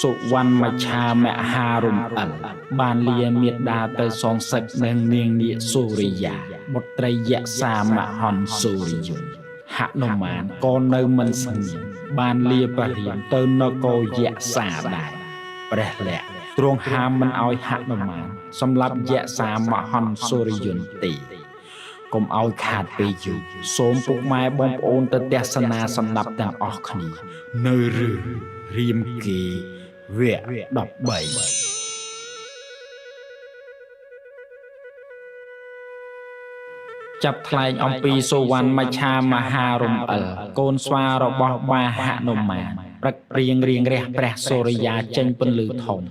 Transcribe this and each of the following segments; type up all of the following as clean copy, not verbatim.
សុវណ្ណមច្ឆាមហារំអិលបានលាមេដាទៅសងសឹកនឹងនាងនាគសូរិយាបុត្រីយក្សាមហន្តសូរិយន្តហនុមានក៏នៅមិនស្ងៀមបានលាពរាមទៅនគរយក្សាដែរព្រះលក្សណ៍ទ្រង់ហាមមិនឲ្យហនុមានសម្លាប់យក្សាមហន្តសូរិយន្តទេកុំឲ្យខាតពេលយូរសូមពុកម៉ែបងប្អូនទៅទស្សនាសម្ដាប់ទាំងអស់គ្នានៅរឿងរាមកេរ្តិ៍វគ្គ13ចាប់ថ្លែងអំពីសុវណ្ណមច្ឆាមហារំអិលកូនស្វារបស់បាហនុមានព្រឹកព្រៀងរៀងរះព្រះសូរិយាចេញពន្លឺធំ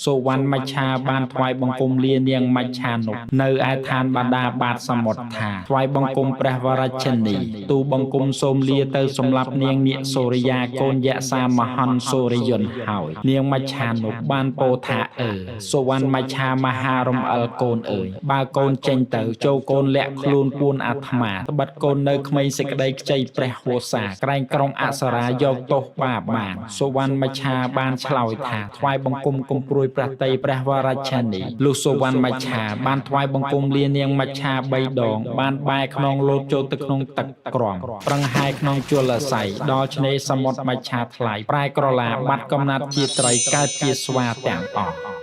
សុវណ្ណមច្ឆាបានថ្វាយបង្គំលានាងមច្ឆានុនៅឯឋានបាតាបាតសមុទ្រថាថ្វាយបង្គំព្រះវរជនីទូបង្គំសូមលាទៅសម្លាប់នាងនាគសូរិយាកូនយក្សាមហន្តសូរិយន្តហើយនាងមច្ឆានុបានពោលថាអើសុវណ្ណមច្ឆាមហារំអិលកូនអើយបើកូនចេញទៅចូលកូនលាក់ខ្លួនពួនអាត្មាត្បិតកូននៅក្មេងសេចក្តីខ្ចីព្រះហួសាក្រែងក្រុងអសរាយកទោសបាបបានសុវណ្ណមច្ឆាបានឆ្លើយថាថ្វាយបង្គំគំព្រួយព្រះតីព្រះវរជនីលុះសុវណ្ណមច្ឆាបានថ្វាយបង្គំលានាងមច្ឆា3ដងបានបែរខ្នងលោតចូលទៅក្នុងទឹកក្រំប្រឹងហាយក្នុងជលស័យដល់ឆ្នេរសមុទ្រមច្ឆាថ្លៃប្រែក្រឡាបាត់កំណាត់ជាត្រីកើតជាស្វាទាំងអស់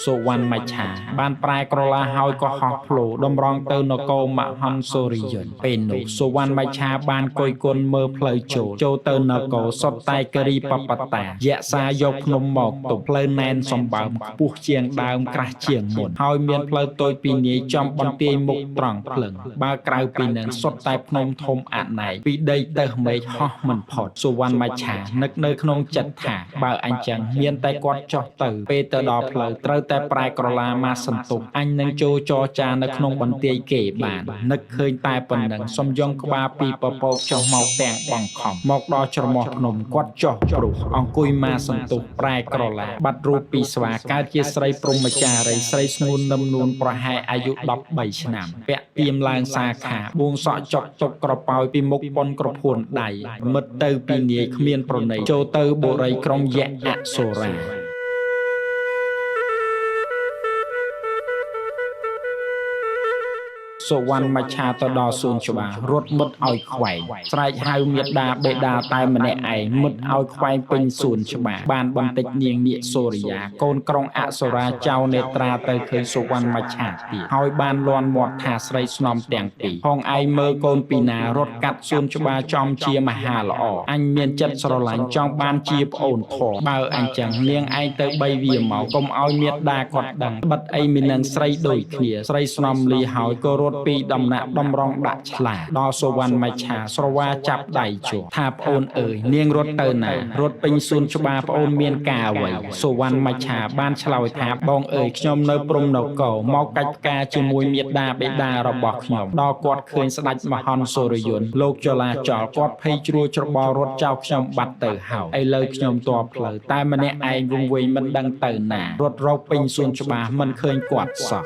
សុវណ្ណមច្ឆាបានប្រែក្រឡាហើយក៏ហោះភ្លោតម្រង់ទៅនគរមហន្តសូរិយន្តពេលនោះសុវណ្ណមច្ឆាបានគយគន់មើលផ្លូវចូលទៅនគរសុទ្ធតែគិរីបបតាយក្សាយកភ្នំមកទុំផ្លូវណែនសម្បើមខ្ពស់ជាងដើមក្រាស់ជាងមុនហើយមានផ្លូវតូចពីនាយចំបន្ទាយមុខត្រង់ភ្លឹងបើក្រៅពីនឹងសុទ្ធតែភ្នំធំអណែកពីដីទៅមេឃហោះមិនផុតសុវណ្ណមច្ឆានឹកនៅក្នុងចិត្តថាបើអញចឹងមានតែគាត់ចុះទៅពេលទៅដល់ផ្លូវត្រូវតែប្រែក្រឡាមកសន្ទុះអញនឹងចូលចរចានៅក្នុងបន្ទាយគេបាននឹកឃើញតែប៉ុណ្ណឹងសំយងក្បាលពីពពកចុះមកទាំងបង្ខំមកដល់ច្រមុះភ្នំគាត់ចុះព្រុសអង្គុយមកសន្ទុះប្រែក្រឡាបាត់រូបពីស្វាកើតជាស្រីព្រហ្មចារីស្រីស្ងួននឹមនួនប្រហែលអាយុ13ឆ្នាំពាក់ទៀមឡើងសាខាបួងសក់ចុកទុកក្រប៉ោយពីមុខប៉ុនក្រភួនដៃមិត្តទៅពីនាយគ្មានប្រណីចូលទៅបុរីក្រុងយៈអសូរាសុវណ្ណមច្ឆាទៅដល់សួនច្បាររត់មុតឲ្យខ្វែងស្រែកហៅមេដាបេដាតែម្នាក់ឯងមុតឲ្យខ្វែងពេញសួនច្បារបានបន្តិចនាងនាគសូរិយាកូនក្រុងអសុរាចៅនេត្រាទៅឃើញសុវណ្ណមច្ឆាទៀតហើយបានលាន់មាត់ថាស្រីស្នំទាំងពីរផងឯងមើលកូនពីណារត់កាត់សួនច្បារចំជាមហាល្អអញមានចិត្តស្រឡាញ់ចង់បានជាប្អូនធម៌បើអញចឹងនាងឯងទៅបីវាមកកុំឲ្យមេដាគាត់ដឹងបិទអីមាននឹងស្រីដូចគ្នាស្រីស្នំលីហើយក៏រត់ពីដំណាក់តម្រង់ដាក់ឆ្លាដល់សុវណ្ណមច្ឆាស្រវាចាប់ដៃជួថាប្អូនអើយនាងរត់ទៅណារត់ពេញសួនច្បារប្អូនមានការអ្វីសុវណ្ណមច្ឆាបានឆ្លើយថាបងអើយខ្ញុំនៅព្រំនគរមកកាច់ផ្កាជាមួយមេដាបេដារបស់ខ្ញុំដល់គាត់ឃើញស្ដេចមហន្តសូរិយន្តលោកចលាចលគាត់ភ័យជ្រួលច្របល់រត់ចោលខ្ញុំបាត់ទៅហើយឥឡូវខ្ញុំទាល់ផ្លូវតែម្នាក់ឯងវង្វេងមិនដឹងទៅណារត់រកពេញសួនច្បារមិនឃើញគាត់សោះ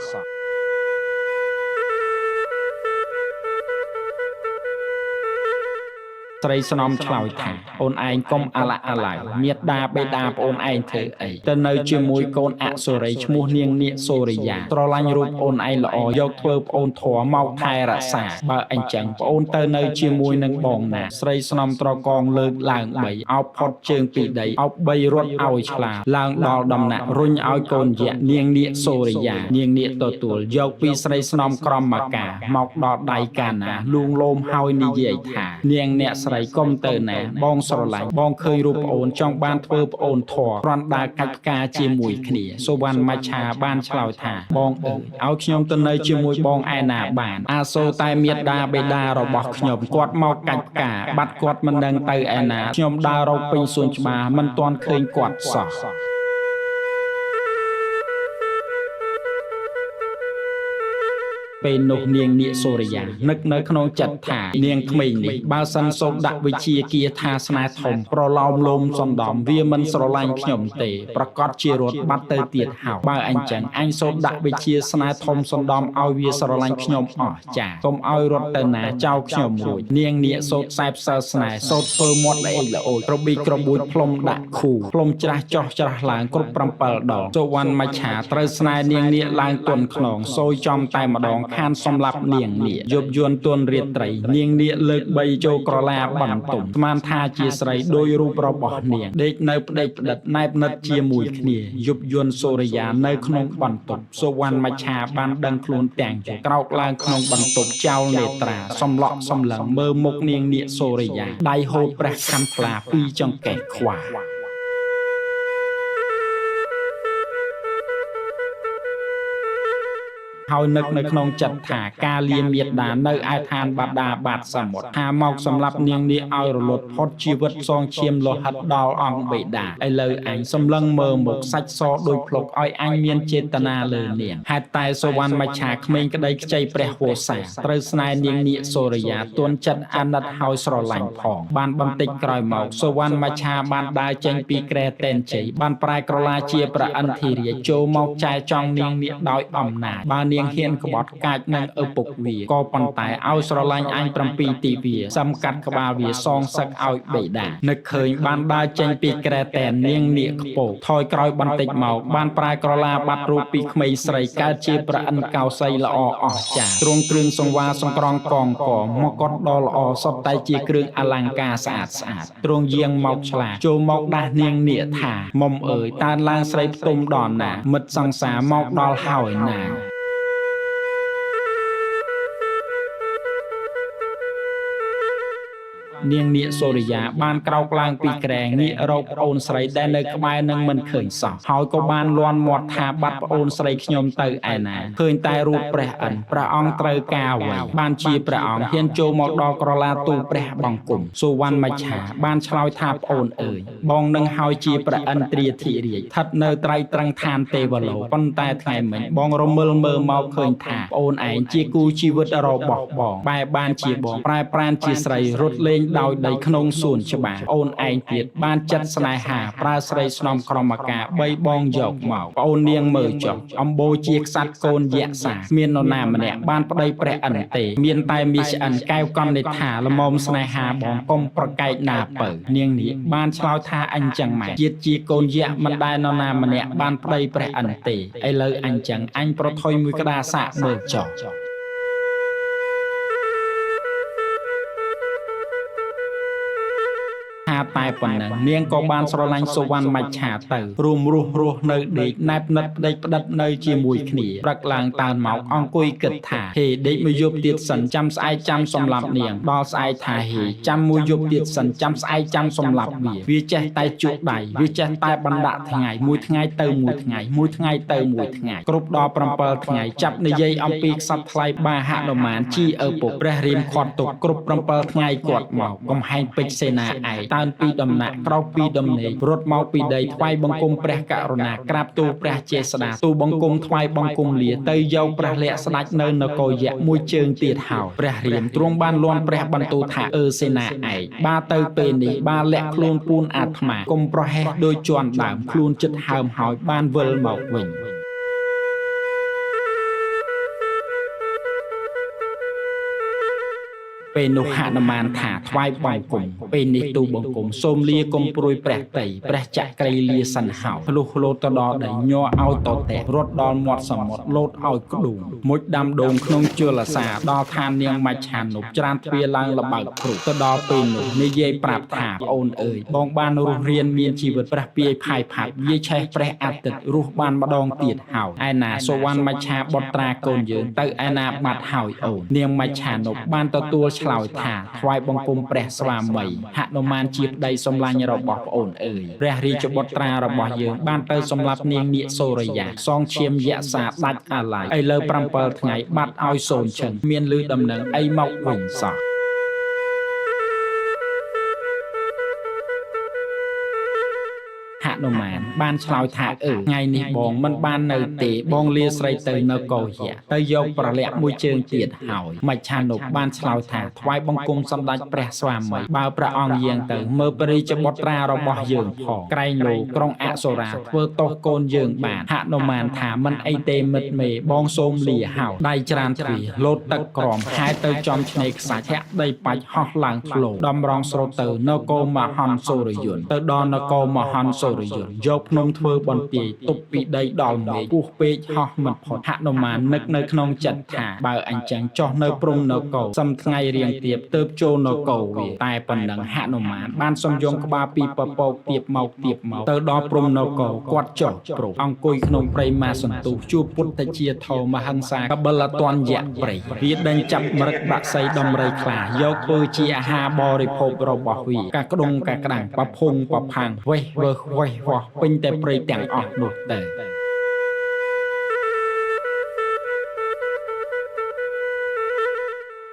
ស្រីស្នំឆ្លើយថាអូនឯងកុំអាឡាក់អាឡៃមេដាបេដាប្អូនឯងធ្វើអីទៅនៅជាមួយកូនអសុរីឈ្មោះនាងនាគសូរិយាស្រឡាញ់រូបអូនឯងល្អយកធ្វើប្អូនធម៌មកថែរក្សាបើអញ្ចឹងប្អូនទៅនៅជាមួយនឹងបងណាស្រីស្នំត្រកងលើកឡើង3អោបផុតជើងពីដីអោប3រត់ឲ្យឆ្លាឡើងដល់ដំណាក់រុញឲ្យកូនយៈនាងនាគសូរិយានាងនាគទទួលយកពីស្រីស្នំក្រមកាមកដល់ដៃកាណាលួងលោមហើយនិយាយថានាងអ្នកស្រីកុំទៅណាបងស្រឡាញ់បងឃើញរូបប្អូនចង់បានធ្វើប្អូនធម៌គ្រាន់ដើរកាច់ផ្កាជាមួយគ្នាសុវណ្ណមច្ឆាបានឆ្លើយថាបងអើយឲ្យខ្ញុំទៅនៅជាមួយបងឯណាបានអាសូរតែមេដាបេដារបស់ខ្ញុំគាត់មកកាច់ផ្កាបាត់គាត់មិនដឹងទៅឯណាខ្ញុំដើររកពេញសួនច្បារមិនទាន់ឃើញគាត់សោះ ពេលនោះនាងនាគសូរិយានឹកនៅក្នុងចិត្តថានាងក្មេងនេះបើសិនសូត្រដាក់វិជាគាថាស្នេហ៍ធំប្រឡោមលោមសំដំវាមិនស្រឡាញ់ខ្ញុំទេប្រកាសជារត់បាត់ទៅទៀតហើយបើអញចឹងអញសូត្រដាក់វិជាស្នេហ៍ធំសំដំឲ្យវាស្រឡាញ់ខ្ញុំអស់ចាកុំឲ្យរត់ទៅណាចោលខ្ញុំរួចនាងនាគសូត្រសែបសើស្នេហ៍សូត្រធ្វើមាត់ល្អិតល្អួចរប៊ីក្របួចផ្លុំដាក់ខូផ្លុំច្រាស់ចោះច្រាស់ឡើងគ្រប់7ដងសុវណ្ណមច្ឆាត្រូវស្នេហ៍នាងនាគឡើងទន់ខ្នងសូយចំតែម្ដងខានសម្លាប់នាងនាគយប់យួនទន់រាត្រីនាងនាគលើកបីចូលក្រឡាបន្ទុំស្មានថាជាស្រីដោយរូបរបស់នាងដេកនៅផ្ដេកផ្ដិតណែបនិតជាមួយគ្នាយប់យួនសូរិយានៅក្នុងបន្ទប់សុវណ្ណមច្ឆាបានដឹងខ្លួនទាំងយប់ក្រោកឡើងក្នុងបន្ទប់ចោលនេត្រាសំឡក់សំឡឹងមើលមុខនាងនាគសូរិយាដៃហូតព្រះខ័នថ្លាពីចង្កេះខ្វាហើយនឹកនៅក្នុងចិត្តថាការលាមេដានៅឯឋានបាដាបាតសមុទ្រថាមកសម្លាប់នាងនេះឲ្យរលត់ផុតជីវិតសងឈាមលោហិតដល់អង្គបេដាឥឡូវអញសម្លឹងមើលមុខសាច់សដោយភ្លុកឲ្យអញមានចេតនាលើនាងហេតុតែសុវណ្ណមច្ឆាក្មេងក្តីខ្ចីព្រះវស្សាត្រូវស្នេហ៍នាងនាគសូរិយាទន់ចិត្តអាណិតហើយស្រឡាញ់ផងបានបន្តិចក្រោយមកសុវណ្ណមច្ឆាបានដើរចេញពីក្រែតែនជ័យបានប្រែក្រឡាជាព្រះឥន្ទិរាជចូលមកចែចង់នាងនាគដោយអំណាចបើនាងហ៊ានក្បត់កាចនឹងឪពុកវាក៏ប៉ុន្តែឲ្យស្រឡាញ់អញ7ទិវាសំកាត់ក្បាលវាសងសឹកឲ្យបេដានឹកឃើញបានដើរចេញពីក្រែតែននាងនាគខ្ពកថយក្រោយបន្តិចមកបានប្រែក្រឡាបាត់រូបពីក្មេងស្រីកើតជាព្រះឥន្ទកោសីល្អអស្ចារ្យទ្រង់គ្រឿងសង្វារសង្ក្រងកងកមកុដដ៏ល្អសុទ្ធតែជាគ្រឿងអលង្ការស្អាតស្អាតទ្រង់យាងមកឆ្លាចូលមកដាស់នាងនាគថាមុំអើយតានឡើងស្រីផ្ទុំដល់ណាមិត្តសង្សារមកដល់ហើយណានាងនាគសូរិយាបានក្រោកឡើងពីក្រែងាករកប្អូនស្រីដែលនៅក្បែរនឹងមិនឃើញសោះហើយក៏បានលាន់មាត់ថាបាត់ប្អូនស្រីខ្ញុំទៅឯណាឃើញតែរូបព្រះឥន្ទព្រះអង្គត្រូវការអ្វីបានជាព្រះអង្គហ៊ានចូលមកដល់ក្រឡាទូលព្រះបង្គំសុវណ្ណមច្ឆាបានឆ្លើយថាប្អូនអើយបងនឹងហើយជាព្រះឥន្ទ្រាធិរាជស្ថិតនៅត្រៃត្រឹងឋានទេវលោប៉ុន្តែថ្ងៃមិញបងរមិលមើលមកឃើញថាប្អូនឯងជាគូជីវិតរបស់បងបែរបានជាបងប្រែប្រានជាស្រីរត់លេងដោយដីក្នុងសួនច្បារអូនឯងទៀតបានចិត្តស្នេហាប្រើស្រីស្នំក្រមការបីបងយកមកប្អូននាងមើលចុះអំបូរជាក្សត្រកូនយក្សាមាននរណាម្នាក់បានប្តីព្រះឥន្ទទេមានតែមាសឆ្អិនកែវកណ្ឌិថាល្មមស្នេហាបងកុំប្រកែកណាពៅនាងនេះបានឆ្លើយថាអញចឹងម៉ែជាតិជាកូនយក្សមិនដែលនរណាម្នាក់បានប្តីព្រះឥន្ទទេឥឡូវអញចឹងអញប្រថុយមួយក្តារសាកមើលចុះតែប៉ុណ្ណឹងនាងក៏បានស្រឡាញ់សុវណ្ណមច្ឆាទៅរួមរស់រស់នៅដេកណែបនិតផ្ដេកផ្ដិតនៅជាមួយគ្នាព្រឹកឡើងតើនមកអង្គុយគិតថាហេដេកមួយយប់ទៀតសិនចាំស្អែកចាំសម្លាប់នាងដល់ស្អែកថាហេចាំមួយយប់ទៀតសិនចាំស្អែកចាំសម្លាប់វាវាចេះតែជក់ដៃវាចេះតែបណ្ដាក់ថ្ងៃមួយថ្ងៃទៅមួយថ្ងៃមួយថ្ងៃទៅមួយថ្ងៃគ្រប់ដល់7ថ្ងៃចាប់និយាយអំពីក្សត្រថ្លៃបាហនុមានជីឪពុកព្រះរាមខាត់ទុកគ្រប់7ថ្ងៃគាត់មកកំហែងពេជ្រសេនាឯកតើនពីដំណាក់ក្រោកពីដំណេករត់មកពីដីថ្វាយបង្គំព្រះករុណាក្រាបទូលព្រះចេស្តាទូលបង្គំថ្វាយបង្គំលាទៅយកព្រះលក្សណ៍ស្ដេចនៅនគរយក្សមួយជើងទៀតហើយព្រះរាមទ្រង់បានលាន់ព្រះបន្ទូលថាអឺសេនាឯកបាទៅពេលនេះបាលាក់ខ្លួនពួនអាត្មាកុំប្រហែសដោយជន់ដើមខ្លួនចិត្តហើមហើយបានវិលមកវិញពេលនោះហនុមានថាថ្វាយបង្គំពេលនេះទូបង្គំសូមលាគុំព្រួយព្រះតីព្រះចក្រីលាសិនហើយភ្លុះលោតទៅដល់ដីញ័រឲ្យតតែរត់ដល់មាត់សមុទ្រលោតឲ្យក្ដួងមុជដាំដូងក្នុងជលសាដល់ឋាននាងមច្ឆានុបច្រានទ្វារឡើងលបើកព្រុសទៅដល់ពេលនោះនិយាយប្រាប់ថាប្អូនអើយបងបានរស់រៀនមានជីវិតព្រះពាយផាយផាត់វាឆេះព្រះអាទិត្យរស់បានម្ដងទៀតហើយឯណាសុវណ្ណមច្ឆាបុត្រាកូនយើងទៅឯណាបាត់ហើយអូននាងមច្ឆានុបបានទទួលឆ្លើយថាថ្វាយបង្គំព្រះស្វាមីហនុមានជាប្តីសម្លាញ់របស់ប្អូនអើយព្រះរាជបុត្រារបស់យើងបានទៅសម្លាប់នាងនាគសូរិយាសងឈាមយក្សាដាច់អាល័យឥឡូវ7ថ្ងៃបាត់ឲ្យសូនឈឹងមានលឺដំណឹងអីមកវិញសោះ ហ នុមានបានឆ្លើយថាអឺថ្ងៃនេះបងមិនបាននៅទេបងលាស្រីទៅនគរយក្សទៅយកប្រលាក់មួយជើងទៀតហើយមច្ឆានុបានឆ្លើយថាថ្វាយបង្គំសម្ដេចព្រះស្វាមីបើព្រះអង្គយាងទៅមើលព្រះរាជបុត្រារបស់យើងផងក្រែងលោក្រុងអសុរាធ្វើទោសកូនយើងបានហនុមានថាមិនអីទេមិត្តមេបងសូមលាហើយដៃច្រានទ្វាលោតទឹកក្រមហែទៅចំឆ្នេរខ្សាច់ធាក់ដីបាច់ហោះឡើងធ្លោដំរងស្រូតទៅនគរមហន្តសូរិយន្តទៅដល់នគរមហន្តសូរិយន្តយកភ្នំធ្វើបន្ទាយទប់ពីដីដល់មេឃពោះពេកហោះមិនផុតហនុមាននឹកនៅក្នុងចិត្តថាបើអញ្ចឹងចុះនៅព្រំនគរសំថ្ងៃរៀងទៀបទៅចូលនគរវាតែប៉ុណ្ណឹងហនុមានបានសំយងក្បាលពីពពកទៀបមកទៀបមកទៅដល់ព្រំនគរគាត់ចុះព្រំអង្គុយក្នុងព្រៃម៉ាសន្ទុះជួបពុទ្ធជាធមហិង្សាកបលតនយៈព្រៃវាដេញចាប់មរឹកបាក់សីដំរីខ្លាយកធ្វើជាអាហារបរិភោគរបស់វាកាក្ដុងកាក្ដាំងបភងបផាំងវេះវើវេះវោះពេញតែព្រៃទាំងអស់នោះទៅ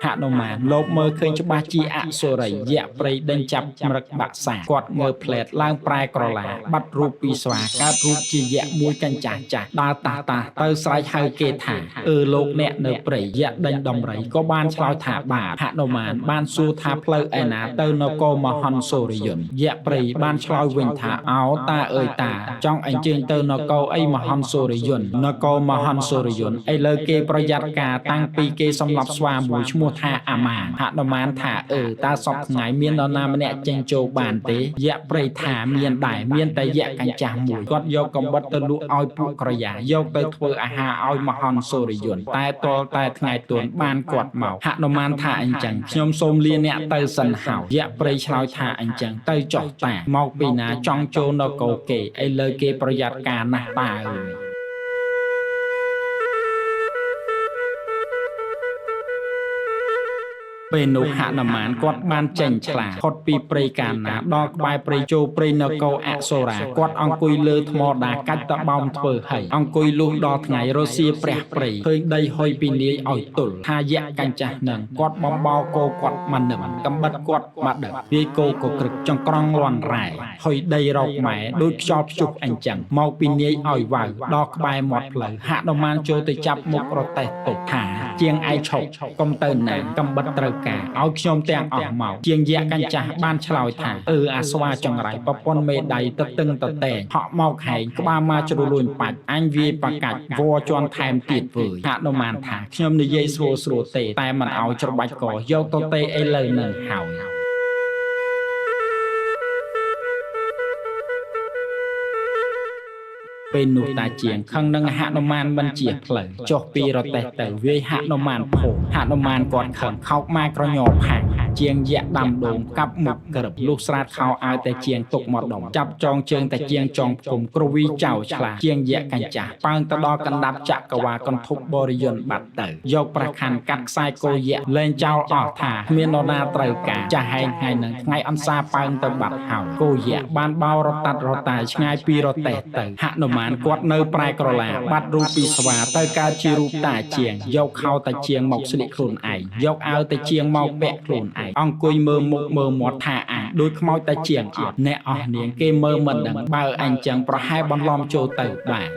ហនុមានលោកមើលឃើញច្បាស់ជាអសុរីយក្សព្រៃដេញចាប់មរឹកបាក់សាគាត់ងើផ្លែតឡើងប្រែក្រឡាបាត់រូបពីស្វាកើតរូបជាយក្សមួយកញ្ចាស់ចាស់ដើរតាស់តាស់ទៅស្រែកហៅគេថាអឺលោកអ្នកនៅព្រៃយក្សដេញដំរីក៏បានឆ្លើយថាបាទហនុមានបានសួរថាផ្លូវឯណាទៅនគរមហន្តសូរិយន្តយក្សព្រៃបានឆ្លើយវិញថាអោតាអើយតាចង់អញ្ជើញទៅនគរអីមហន្តសូរិយន្តនគរមហន្តសូរិយន្តឥឡូវគេប្រយ័ត្នការតាំងពីគេសម្លាប់ស្វាមួយឈ្មោះថាអាម៉ានហនុមានថាអឺតើសពថ្ងៃមាននរណាម្នាក់ចេញចូលបានទេយក្សព្រៃថាមានដែរមានតែយក្សកញ្ចាស់មួយគាត់យកកំបិតទៅលក់ឲ្យពួកក្រយាយកទៅធ្វើអាហារឲ្យមហន្តសូរិយន្តតែតលតែថ្ងៃទួនបានគាត់មកហនុមានថាអញ្ចឹងខ្ញុំសូមលាអ្នកទៅសិនហើយយក្សព្រៃឆ្លើយថាអញ្ចឹងទៅចុះតាមកពីណាចង់ចូលនគរគេឥឡូវគេប្រយ័ត្នការណាស់តាអើយពេលនោះហនុមានគាត់បានចេញឆ្លាផុតពីព្រៃកាណាដល់ក្បែរព្រៃចូលព្រៃនគរអសុរាគាត់អង្គុយលើថ្មដាកាច់តបោមធ្វើហីអង្គុយលុះដល់ថ្ងៃរសៀលព្រះព្រៃឃើញដីហុយពីនាយឲ្យទល់ថាយក្សកញ្ចាស់នឹងគាត់បំបោគោគាត់មកនឹមកំបិតគាត់មកដឹកវាយគោក៏ក្រឹកចង្ក្រង់លាន់រ៉ែហុយដីរកម៉ែដូចខ្យល់ព្យុះអញ្ចឹងមកពីនាយឲ្យវ៉ៅដល់ក្បែរមាត់ផ្លូវហនុមានចូលទៅចាប់មុខរទេះទុកថាជាងឯងឈប់កុំទៅណាកំបិតត្រូវការឲ្យខ្ញុំទាំងអស់មកជាងយក្សកញ្ចាស់បានឆ្លើយថាអឺអាស្វាចង្រៃប្រពន្ធមេដៃតទឹងតតែងហក់មកហែងក្បាលមកជ្រលួញបាច់អញវាយបកាច់វជន់ថែមទៀតវើយហនុមានថាខ្ញុំនិយាយស្រួលស្រួលទេតែមិនឲ្យច្របាច់កយកទៅទេឥឡូវនឹងហើយពេលនោះតាជាងខឹងនឹងហនុមានមិនជាផ្លូវចុះពីរទេះទៅវាយហនុមានភោហនុមានគាត់ខឹងខោកមកក្រញផាំងជាងយក្សដាំដូងកាប់មុខក្រឹបលុះស្រាតខោអាវតែជាងទុកមកដុំចាប់ចងជើងតែជាងចងផ្គុំគ្រវីចៅឆ្លាជាងយក្សកញ្ចាស់ប៉ើងទៅដល់កណ្ដាប់ចក្រវាកន្ធប់បរិយន្តបាត់ទៅយកប្រខ័ណ្ឌកាត់ខ្សែគោយក្សលែងចោលអស់ថាគ្មាននរណាត្រូវការចាស់ហែងថ្ងៃនឹងថ្ងៃអន្សាប៉ើងទៅបាត់ហើយគោយក្សបានបោរតាត់រតាយឆ្ងាយពីរទេះទៅហនុមានគាត់នៅប្រែក្រឡាបាត់រូបពីស្វាទៅកើតជារូបតាជាងយកខោតាជាងមកស្លៀកខ្លួនឯងយកអាវតាជាងមកពាក់ខ្លួនឯងអង្គុយមើលមុខមើលមាត់ថាអាដូចខ្មោចតាជាងអត់អ្នកអស់នាងគេមើលមិនដឹងបើអញចឹងប្រហែលបន្លំចូលទៅបាន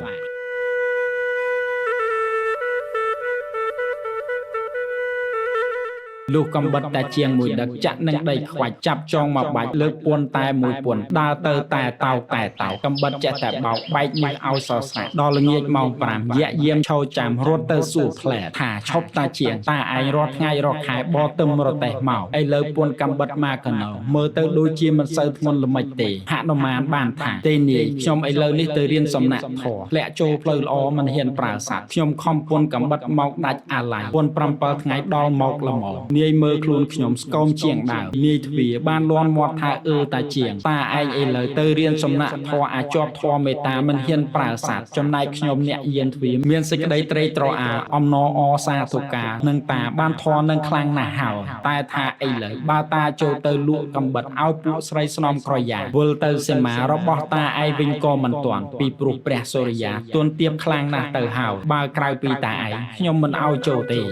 លុះកំបិតតាជាងមួយដឹកចាក់នឹងដីខ្វាច់ចាប់ចងមកបាច់លើកពួនតែមួយពួនដើរទៅតែតោតែតោកំបិតចេះតែបោកបែកនេះឲ្យសរស្រាដល់ល្ងាចម៉ោង5យក្សយាមឈោចាំរត់ទៅសួរផ្លែថាឈប់តាជាងតាឯងរាល់ថ្ងៃរាល់ខែបទឹមរទេះមកឥឡូវពួនកំបិតមកកណោមើលទៅដូចជាមិនសូវធ្ងន់ល្មិចទេហនុមានបានថាទេនាយខ្ញុំឥឡូវនេះទៅរៀនសំណាក់ធម៌ធ្លាក់ចូលផ្លូវល្អមិនហ៊ានប្រើសត្វខ្ញុំខំពួនកំបិតមកដាច់អាឡ័យពួន7ថ្ងៃដល់មកល្មមនាយមើលខ្លួនខ្ញុំស្គមជាងដើមនាយទ្វាបានលន់មាត់ថាអឺតាជាងតាឯងឥឡូវទៅរៀនសំណាក់ធម៌អាចប់ធម៌មេត្តាមិនហ៊ានប្រើសត្វចំណែកខ្ញុំអ្នកយានទ្វាមានសេចក្តីត្រេកត្រអាលអំណរអសាធុការនឹងតាបានធម៌នឹងខ្លាំងណាស់ហើយតែថាឥឡូវបើតាចូលទៅលក់កំបិតឲ្យពួកស្រីស្នំក្រយ៉ាវិលទៅសីមារបស់តាឯងវិញក៏មិនទាន់ពីព្រោះព្រះសូរិយាទន់ទៀបខ្លាំងណាស់ទៅហើយបើក្រៅពីតាឯងខ្ញុំមិនឲ្យចូលទេ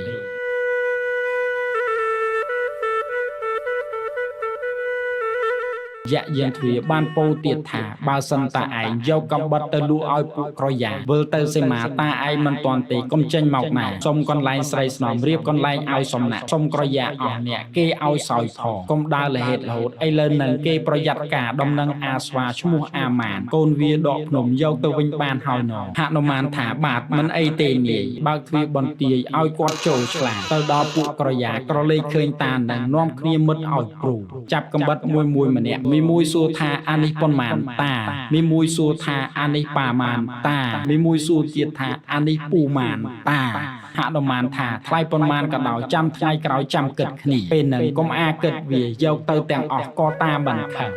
យក្សយាងទ្វាបានពោលទៀតថាបើសិនតាឯងយកកំបិតទៅលក់ឲ្យពួកក្រយ៉ាវិលទៅសីមាតាឯងមិនទាន់ទេកុំចេញមកណាសុំកន្លែងស្រីស្នំរៀបកន្លែងឲ្យសំណាក់សុំក្រយ៉ាអស់អ្នកគេឲ្យសោយផងកុំដើរលហេតរហូតឥឡូវនឹងគេប្រយ័ត្នការដំណឹងអាស្វាឈ្មោះអាម៉ានកូនវាដកភ្នំយកទៅវិញបានហើយណហនុមានថាបាទមិនអីទេនាយបើកទ្វារបន្ទាយឲ្យគាត់ចូលឆ្លាទៅដល់ពួកក្រយ៉ាក្រលេកឃើញតានឹងនាំគ្នាមិត្តឲ្យព្រូចាប់កំបិតមួយមួយម្នាក់មីមួយសួរថាអានេះប៉ុន្មានតាមីមួយសួរថាអានេះប៉ាម៉ានតាមីមួយសួរទៀតថាអានេះពូម៉ានតាហនុមានថាថ្លៃប៉ុន្មានក៏ដោយចាំថ្ងៃក្រោយចាំគិតគ្នាពេលនឹងកុំអាគិតវាយកទៅទាំងអស់ក៏តាមិនខឹង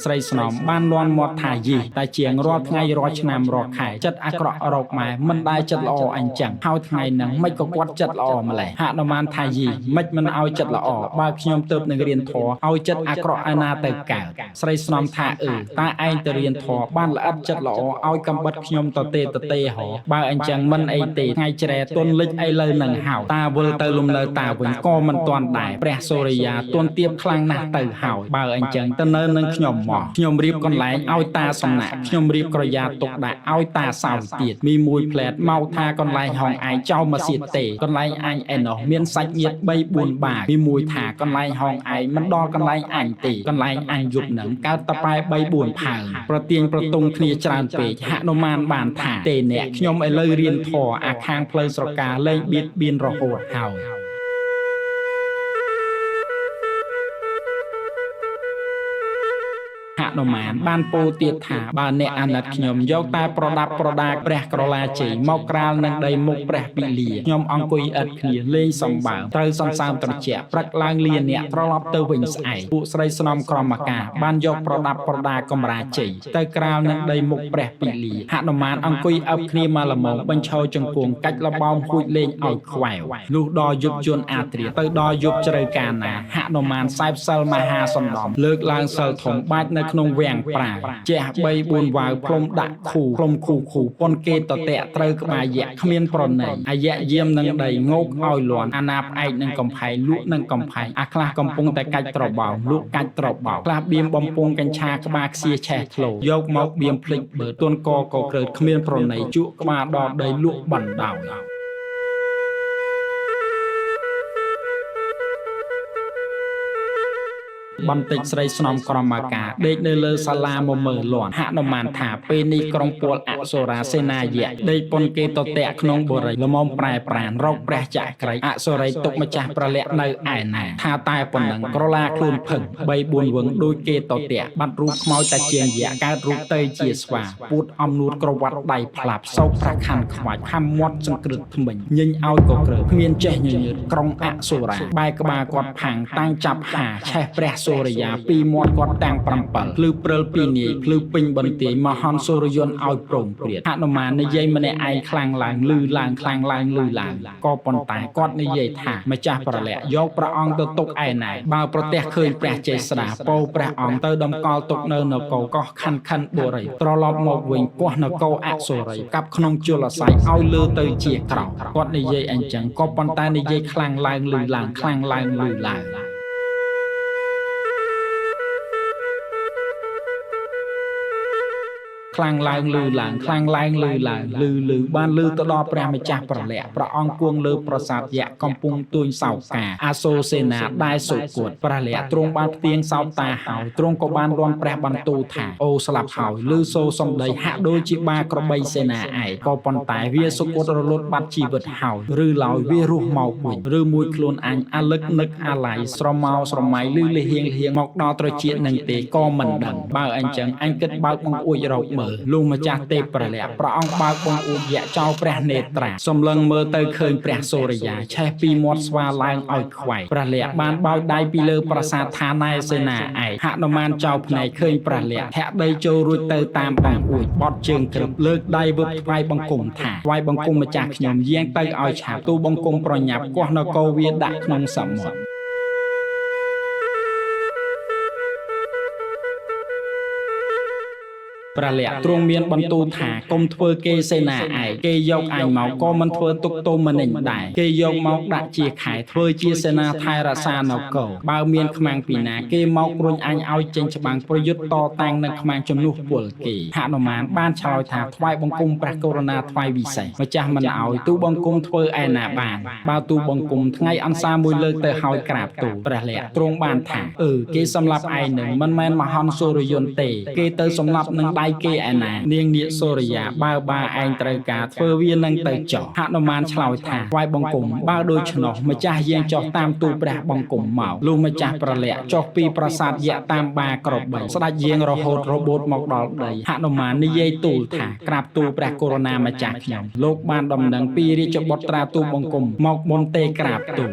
ស្រីស្នំបានលន់មាត់ថាយីតែជាងរាល់ថ្ងៃរាល់ឆ្នាំរាល់ខែចិត្តអាក្រក់រកម៉ែមិនដែលចិត្តល្អអញ្ចឹងហើយថ្ងៃហ្នឹងមិនក៏គាត់ចិត្តល្អម្លេះហនុមានថាយីមិនមិនឲ្យចិត្តល្អបើខ្ញុំទៅនឹងរៀនធម៌ឲ្យចិត្តអាក្រក់ឯណាទៅកើតស្រីស្នំថាអឺតាឯងទៅរៀនធម៌បានល្អិតចិត្តល្អឲ្យកំបិតខ្ញុំតទេតទេហោបើអញ្ចឹងមិនអីទេថ្ងៃជ្រែទន់លិចឥឡូវនឹងហើយតាវិលទៅលំនៅតាវិញក៏មិនទាន់ដែរព្រះសូរិយាទន់ទៀបខ្លាំងណាស់ទៅហើយបើអញ្ចឹងទៅនៅនឹងខ្ញុំមកខ្ញុំរៀបកន្លែងឲ្យតាសំណាក់ខ្ញុំរៀបក្រយ៉ាទុកដាក់ឲ្យតាសោយទៀតមីមួយផ្លែតមកថាកន្លែងហងឯងចោលមកសៀតទេកន្លែងអញឯណោះមានសាច់ញាតិ3 4បាមីមួយថាកន្លែងហងឯងមិនដល់កន្លែងអញទេកន្លែងអញយប់នឹងកើតតប៉ែ3 4ផើងប្រទៀងប្រទងគ្នាច្រើនពេកហនុមានបានថាទេអ្នកខ្ញុំឥឡូវរៀនធម៌អាខាងផ្លូវស្រកាលែងបៀតបៀនរហូតហើយហនុមានបានពោលទៀតថាបើអ្នកអាណិតខ្ញុំយកតែប្រដាប់ប្រដាព្រះក្រឡាជ័យមកក្រាលនឹងដីមុខព្រះពិលាខ្ញុំអង្គុយឥតគ្នាលេងសំបើមត្រូវសន្សើមត្រជាក់ព្រឹកឡើងលាអ្នកត្រឡប់ទៅវិញស្អែកពួកស្រីស្នំក្រមការបានយកប្រដាប់ប្រដាកម្រាជ័យទៅក្រាលនឹងដីមុខព្រះពិលាហនុមានអង្គុយអឹបគ្នាមកល្មមបញ្ឈរជង្គង់កាច់លបោមហួចលេងឲ្យខ្វែវលុះដល់យប់ជន់អាត្រាទៅដល់យប់ជ្រៅកាលណាហនុមានសែបសិលមហាសណ្ដំលើកឡើងសិលធំបាច់នៅក្នុងវាំងប្រាជះ3 4វ៉ាវផ្លុំដាក់ខូផ្លុំខូខូប៉ុនគេតតាក់ត្រូវក្បាលយៈគ្មានប្រណីអាយៈយាមនឹងដីងោកឲ្យលន់អាណាផ្អែកនឹងកំផែងលក់នឹងកំផែងអាខ្លះកំពុងតែកាច់ត្របោលក់កាច់ត្របោខ្លះបៀមបំពងកញ្ឆាក្បាលខ្សៀឆេះធ្លោយកមកបៀមភ្លេចបើទន់កកក្រើតគ្មានប្រណីជក់ក្បាលដល់ដីលក់បណ្ដោយបន្តិចស្រីស្នំក្រមការដេកនៅលើសាលាមមើលន់ហនុមានថាពេលនេះក្រុងពលអសុរាសេនាយៈដេកប៉ុនគេតតាក់ក្នុងបុរីល្មមប្រែប្រានរកព្រះចក្រីអសុរីទុកម្ចាស់ប្រលាក់នៅឯណាថាតែប៉ុណ្ណឹងក្រឡាខ្លួនភឹង3 4វឹងដូចគេតតាក់បាត់រូបខ្មោចតាជាងយៈកើតរូបទៅជាស្វាពួតអំនួតក្រវ៉ាត់ដៃផ្លាប់សោកប្រខាន់ខ្វាច់ខំមាត់សង្គ្រិតថ្មិញញញឲ្យក៏ក្រើគ្មានចេះញញើតក្រុងអសុរាបែកក្បាលគាត់ផាំងតាំងចាប់ហាឆេះព្រះសូរិយាពីមាត់គាត់តាំង7ភ្លឺព្រិលពីនាយភ្លឺពេញបន្ទាយមហន្តសូរិយន្តឲ្យព្រមព្រាតហនុមាននិយាយម្នាក់ឯងខ្លាំងឡើងលឺឡើងខ្លាំងឡើងលឺឡើងក៏ប៉ុន្តែគាត់និយាយថាម្ចាស់ប្រលាក់យកព្រះអង្គទៅទុកឯណាបើប្រទះឃើញព្រះចេស្តាពោព្រះអង្គទៅតម្កល់ទុកនៅនគរកោះខណ្ឌខណ្ឌបុរីត្រឡប់មកវិញកោះនគរអសុរីកាប់ក្នុងជលស័យឲ្យលើទៅជាក្រោគាត់និយាយអញ្ចឹងក៏ប៉ុន្តែនិយាយខ្លាំងឡើងលឺឡើងខ្លាំងឡើងលឺឡើងខ្លាំងឡើងលឺឡើងខ្លាំងឡើងលឺឡើងលឺលឺបានលឺទៅដល់ព្រះម្ចាស់ប្រលាក់ព្រះអង្គគង់លើប្រាសាទយៈកំពុងទួញសោកាអាសូសេនាដែលសុគតព្រះលក្ខទ្រង់បានផ្ទៀងសោតតាហើយទ្រង់ក៏បានរាន់ព្រះបន្ទូលថាអូស្លាប់ហើយលឺសូសំដីហាក់ដូចជាបាក្របីសេនាឯងក៏ប៉ុន្តែវាសុគតរលត់បាត់ជីវិតហើយឬឡើយវារស់មកវិញឬមួយខ្លួនអញអាលឹកនឹកអាឡ័យស្រមោស្រមៃលឺលហៀងលហៀងមកដល់ត្រចៀកនឹងទេក៏មិនដឹងបើអញ្ចឹងអញគិតបើកបង្អួចរកមើលលុះម្ចាស់ទេពប្រលាក់ព្រះអង្គបើកបង្អួចយៈចោលព្រះនេត្រាសម្លឹងមើលទៅឃើញព្រះសូរិយាឆេះពីមាត់ស្វាឡើងឲ្យខ្វែងព្រះលក្ខបានបោចដៃពីលើប្រាសាទឋានែសេនាឯងហនុមានចោលភ្នែកឃើញព្រះលក្ខធាក់ដីចូលរួចទៅតាមបង្អួចបត់ជើងក្រឹបលើកដៃវឹបថ្វាយបង្គំថាថ្វាយបង្គំម្ចាស់ខ្ញុំយាងទៅឲ្យឆាប់ទូបង្គំប្រញាប់កោះនគរវាដាក់ក្នុងសមុទ្រ ព្រះលក្សណ៍ទ្រង់មានបន្ទូលថាកុំធ្វើគេសេនាឯងគេយកអញមកក៏មិនធ្វើទុកទោមនិញដែរគេយកមកដាក់ជាខែធ្វើជាសេនាថែរក្សានគរបើមានខ្មាំងពីណាគេមករុញអញឲ្យចេញច្បាំងប្រយុទ្ធតតាំងនឹងខ្មាំងជំនួសពលគេហនុមានបានឆ្លើយថាថ្វាយបង្គំព្រះករុណាថ្វាយវិសេសម្ចាស់មិនឲ្យទូបង្គំធ្វើឯណាបានបើទូបង្គំថ្ងៃអន្សាមួយលើកទៅហើយក្រាបទូលព្រះលក្សណ៍ទ្រង់បានថាអឺគេសម្លាប់ឯងនឹងមិនមែនមហន្តសូរិយន្តទេគេទៅសម្លាប់នឹងដៃគេឯណានាងនាគសូរិយាបើបាឯងត្រូវការធ្វើវានឹងទៅចោះហនុមានឆ្លើយថាថ្វាយបង្គំបើដូច្នោះម្ចាស់យាងចុះតាមទូព្រះបង្គំមកលុះម្ចាស់ប្រល័កចុះពីប្រាសាទយៈតាមបាក្របីស្ដេចយាងរហូតរបូតមកដល់ដីហនុមាននិយាយទូលថាក្រាបទូលព្រះករុណាម្ចាស់ខ្ញុំលោកបានដំណឹងពីរាជបុត្រាទូលបង្គំមកមុនទេក្រាបទូល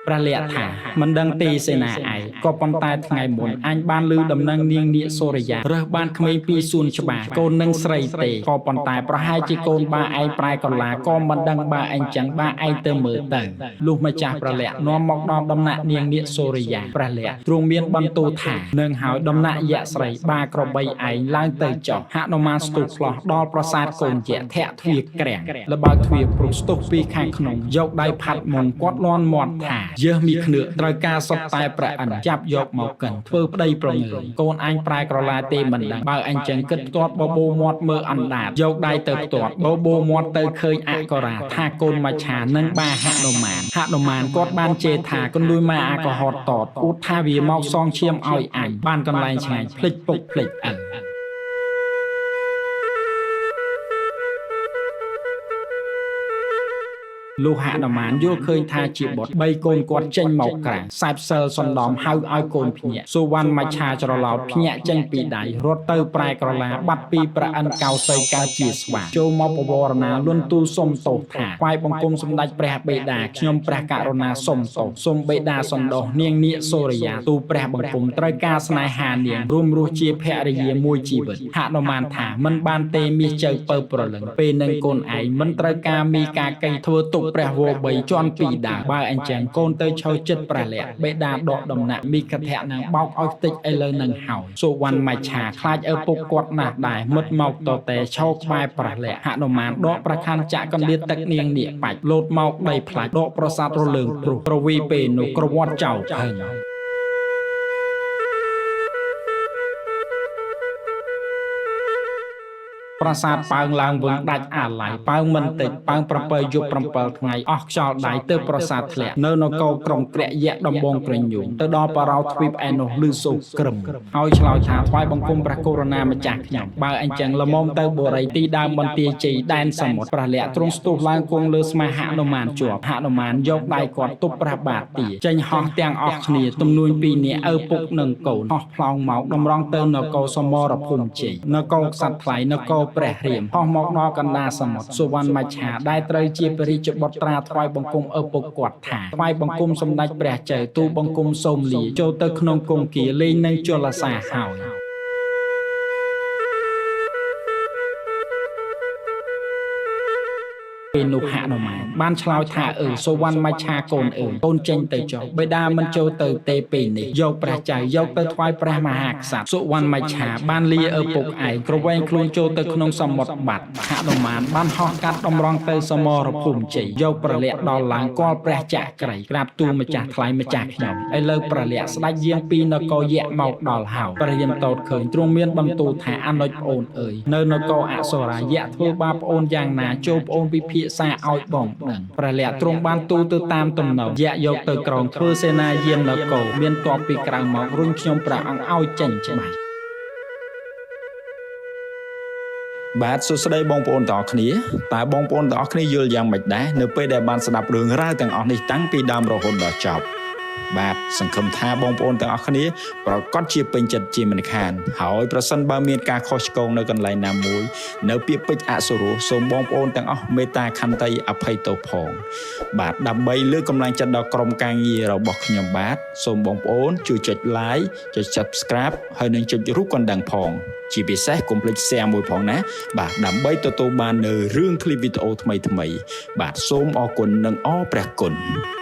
ព្រះលក្សណ៍ថាមិនដឹងទេសេនាឯងក៏ប៉ុន្តែថ្ងៃមុនអញបានឮដំណឹងនាងនាគសូរិយារើសបានក្មេងពីសួនច្បារកូននឹងស្រីទេក៏ប៉ុន្តែប្រហែលជាកូនបាឯងប្រែកលាក៏មិនដឹងបាឯងចឹងបាឯងទៅមើលទៅលុះម្ចាស់ព្រះលក្សណ៍នាំមកដល់ដំណាក់នាងនាគសូរិយាព្រះលក្សណ៍ទ្រង់មានបន្ទូលថានឹងហើយដំណាក់យក្សស្រីបាក្របីឯងឡើងទៅចុះហនុមានស្ទុះផ្លោះដល់ប្រាសាទកូនយក្សធាក់ទ្វារក្រាំងលបើកទ្វារព្រុសស្ទុះពីខាងក្នុងយកដៃផាត់មុងគាត់លន់មាត់ថាយើសមីឃ្នឿកត្រូវការសុទ្ធតែព្រះអិនចាប់យកមកកិនធ្វើប្តីប្រងើយកូនអញប្រែក្រឡាទេមិនដឹងបើអញចឹងគិតផ្ទាត់បបោមាត់មើលអណ្ដាតយកដៃទៅផ្ទាត់បបោមាត់ទៅឃើញអករាថាកូនមច្ឆានិងបាហនុមានហនុមានគាត់បានជេរថាកន្លួយមកអាកុហកតតអួតថាវាមកសងឈាមឲ្យអញបានកន្លែងឆ្ងាយភ្លេចពុកភ្លេចឪលុះហនុមានយល់ឃើញថាជាបុត្របីកូនគាត់ចេញមកក្រៅសែបសិលសណ្ដំហៅឲ្យកូនភ្ញាក់សុវណ្ណមច្ឆាច្រឡោតភ្ញាក់ចេញពីដៃរត់ទៅប្រែក្រឡាបាត់ពីព្រះអិនកោសីកើតជាស្វាចូលមកពវរណាលន់ទូលសុំទោសថាថ្វាយបង្គំសម្ដេចព្រះបិតាខ្ញុំព្រះករុណាសុំទោសសុំបិតាសន្តោសនាងនាគសូរិយាទូព្រះបង្គំត្រូវការស្នេហានាងរួមរស់ជាភរិយាមួយជីវិតហនុមានថាមិនបានទេមាសជើពៅប្រលឹងពេលនឹងកូនឯងមិនត្រូវការមានការកេងធ្វើទុកព្រះវរបៃជន់ពីដើមបើអញ្ចឹងកូនទៅឈរចិត្តព្រះលក្សណ៍បេដាដកដំណាក់មីកធៈនឹងបោកឲ្យខ្ទេចឥឡូវនឹងហើយសុវណ្ណមច្ឆាខ្លាចឪពុកគាត់ណាស់ដែរមិត្តមកតតែឈរក្បែរព្រះលក្សណ៍ហនុមានដកប្រខានចាក់កណ្ដៀតទឹកនាងនាគបាច់លោតមកដីផ្លាច់ដកប្រាសាទរលើងព្រុសប្រវីពេលនោះក្រវត្តចៅផឹងប្រាសាទប៉ើងឡើងវឹងដាច់អាឡ័យប៉ើងមិនតិចប៉ើង7យប់7ថ្ងៃអស់ខ្យល់ដៃទៅប្រាសាទធ្លាក់នៅនគរក្រុងក្រាក់យៈដំបងក្រញូងទៅដល់បារោទ្វីបឯនោះឮសូរក្រឹមហើយឆ្លើយថាថ្វាយបង្គំព្រះករុណាម្ចាស់ខ្ញុំបើអញ្ចឹងល្មមទៅបុរីទីដើមបន្ទាយជ័យដែនសមុទ្រព្រះលក្សណ៍ទ្រង់ស្ទុះឡើងគង់លើស្មាហនុមានជាប់ហនុមានយកដៃគាត់ទប់ព្រះបាទទាចេញហោះទាំងអស់គ្នាទំនួញពីរនាក់ឪពុកនិងកូនហោះផ្លោងមកតម្រង់ទៅនគរសមរភូមិជ័យនគរក្សត្រថ្លៃនគរព្រះរាមហោះមកដល់កណ្ដាលសមុទ្រសុវណ្ណមច្ឆាដែលត្រូវជាព្រះរាជបុត្រាថ្វាយបង្គំឪពុកគាត់ថាថ្វាយបង្គំសម្ដេចព្រះចៅទូបង្គំសូមលាចូលទៅក្នុងគង្គាលេងនឹងជលសាហើយពេលនោះហនុមានបានឆ្លើយថាអឺសុវណ្ណមច្ឆាកូនអើយកូនចេញទៅចុះបិតាមិនចូលទៅទេពេលនេះយកព្រះចៅយកទៅថ្វាយព្រះមហាក្សត្រសុវណ្ណមច្ឆាបានលាឪពុកឯងក្រវែងខ្លួនចូលទៅក្នុងសមុទ្របាត់ហនុមានបានហោះកាត់តម្រង់ទៅសមរភូមិជ័យយកព្រះលក្សណ៍ដល់ឡើងគាល់ព្រះចក្រីក្រាបទូលម្ចាស់ថ្លៃម្ចាស់ខ្ញុំឥឡូវព្រះលក្សណ៍ស្ដេចយាងពីនគរយៈមកដល់ហើយព្រះរាមតោតឃើញទ្រង់មានបន្ទូលថាអនុជប្អូនអើយនៅនគរអសុរាយៈធ្វើបាបប្អូនយ៉ាងណាចូលប្អូនពិភាក្សាឲ្យបងដឹងព្រះលក្សណ៍ទ្រង់បានទូលទៅតាមទំនងយៈយកទៅក្រុងធ្វើសេនាយាមនគរមានទ័ពពីក្រៅមករុញខ្ញុំព្រះអង្គឲ្យចេញច្បាស់បាទសួស្តីបងប្អូនទាំងអស់គ្នាតើបងប្អូនទាំងអស់គ្នាយល់យ៉ាងម៉េចដែរនៅពេលដែលបានស្ដាប់រឿងរ៉ាវទាំងអស់នេះតាំងពីដើមរហូតដល់ចប់បាទសង្ឃឹមថាបងប្អូនទាំងអស់គ្នាប្រកាសជាពេញចិត្តជាមិនខានហើយប្រសិនបើមានការខុសឆ្គងនៅកន្លែងណាមួយនៅពាក្យពេចន៍អសុរោះសូមបងប្អូនទាំងអស់មេត្តាខន្តីអភ័យទោសផងបាទដើម្បីលើកកម្លាំងចិត្តដល់ក្រុមការងាររបស់ខ្ញុំបាទសូមបងប្អូនជួយចុច Like ចុច Subscribe ហើយនិងចុចរូបកណ្ដឹងផងជាពិសេសកុំភ្លេច Share មួយផងណាបាទដើម្បីទទួលបាននៅរឿងឃ្លីបវីដេអូថ្មីៗបាទសូមអរគុណនិងអរព្រះគុណ។